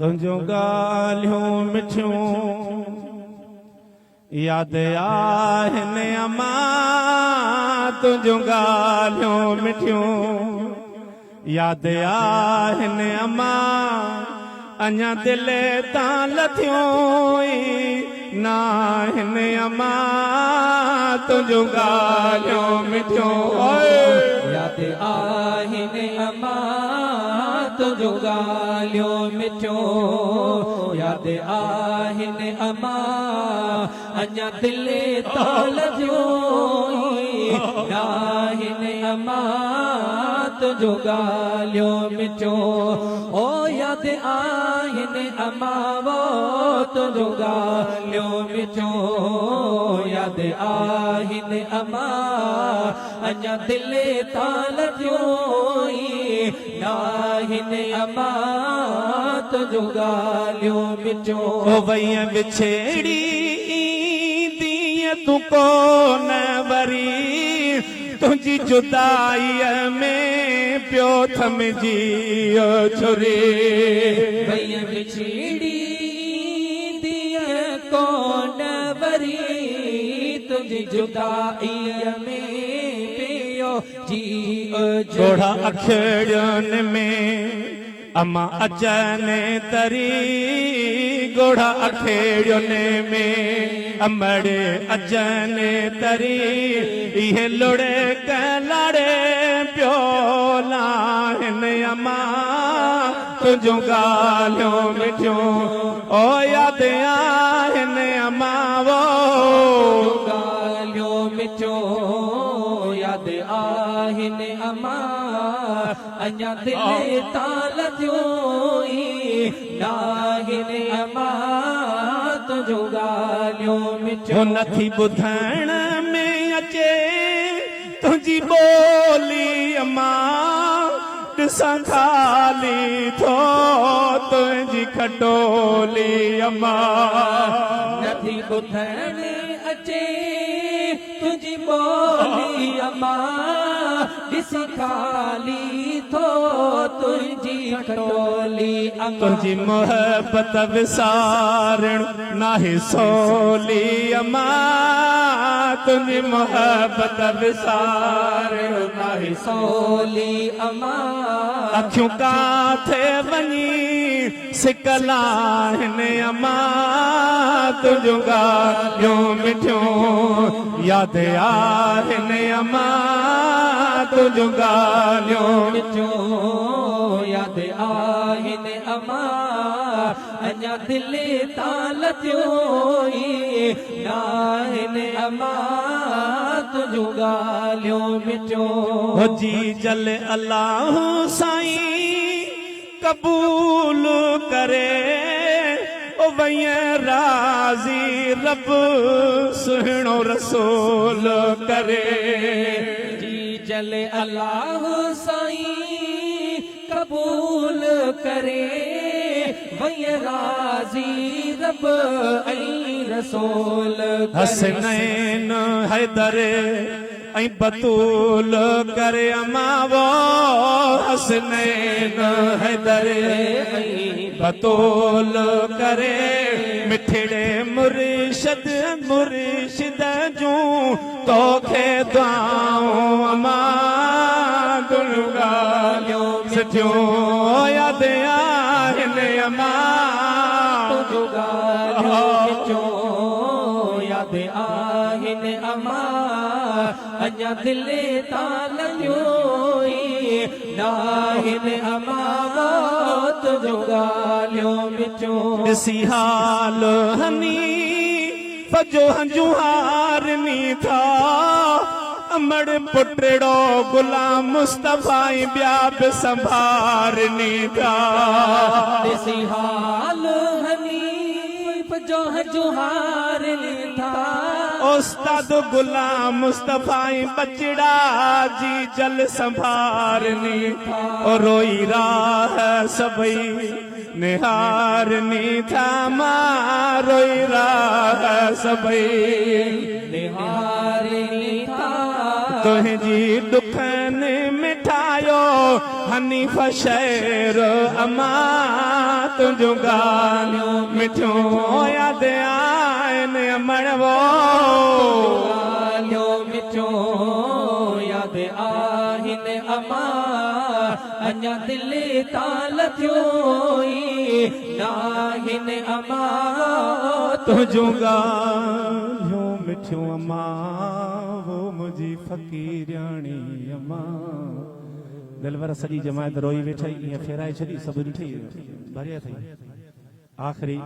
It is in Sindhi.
تنهنجون ڳالهيون مٺيون ياد آهن اما تنهنجون ڳالهيون مٺيون ياد آهن اما اڃا دل تان لٿيون ئي ناهن اما تنهنجون ڳالهيون مٺيون. ياد آهن اما تنهنجون ڳالهيون مٺيون ياد آهن اما اڃا دل تان لٿيون ئي ناهن اما تنهنجون ڳالهيون مٺيون او ياد آهن اما وو تنهنجون ڳالهيون مٺيون ياد آهن اما اڃا دل تان لٿيون ئي ناهن اما تنهنجون ڳالهيون مٺيون. او وئين وڇيڙي ايندينء تون ڪو نه وري تنهنجي جدائيء ۾ پيو ٿمجي ڇري. وئين وڇيڙي ايندينء ڪو نه وري تنهنجي جدائيء ۾ پيو ڳوڙها اکڙين ۾ اما اچن تري ڳوڙها اکڙين ۾ امڙ اچن تري اهي لڙڪ لاڙي پيو لاهن اما تنهنجون ڳالهيون مٺيون او ياد آهن اما وو. تنهنجون ڳالهيون مٺيون ياد آهن اما اڃا دل تان لٿيون ئي ناهن اما تنهنجون ڳالهيون مٺيون. نه ٿي ٻڌڻ ۾ اچي تنهنجي ٻولي اما ڏسان خالي ٿو تنهنجي کٽولي اما. نه ٿي ٻڌڻ اچي تنهنجي ٻولي اما ڏسي خالي ٿو تنهنجي کٽولي اما. تنهنجي محبت وسارڻ ناهي سولي اما تنهنجي محبت وسارڻ ناهي سولي اما. اکيون ڪاٿي وڃي سڪل آهن اما تنهنجون ڳالهيون مٺيون ياد آهن اما تنهنجون ڳالهيون مٺيون ياد آهن اما اڃا دل تان لٿيون ئي ناهن اما تنهنجون ڳالهيون مٺيون. هو جي جل الله سائين قبول ڪري او وئين راضي رب سهڻو رسول ڪري. جي جل الله سائين قبول ڪري وئين راضي رب ۽ رسول ڪري. حسنين حيدر ۽ بتول ڪري امان وو حسنين حيدر ۽ بتول ڪري مٺڙي مرشد مرشد جون توکي دعائون امان دليون ڳالهيون سٺيون ياد آهن امان. تنهنجون ڳالهيون مٺيون ياد آهن امان اڃا دل تان لٿيون ئي ناهن امان موت جون ڳالهيون مٺيون. ڏسي حال هني فجو هنجون هارني ٿا امڙ پٽڙو غلام مصطفيٰ ۽ ٻيا به سنڀارني ٿا. ڏسي حال حنيف جو هنجون هارني ٿا. استاد غلام مصطفيٰ ۽ ٻچڙا جي جل سنڀارني ٿا. روئي راهه سڀئي نهارني ٿا مان روئي راهه سڀئي نهارني ٿا. تنهنجي ڏکن مٺايو حنيف شعر امان. تنهنجون ڳالهيون مٺيون ياد آهن امڙ وو. ڳالهيون مٺيون ياد آهن اما اڃا دل تان لٿيون ئي ناهن اما. تنهنجون ڳالهيون مٺيون اما وو منهنجي فقيرياڻي اما. دلبر سڄي جماعت روئي ويٺئي ائين ڦيرائي ڇڏي سڀ ڏٺئي ڀري اٿئي آخري.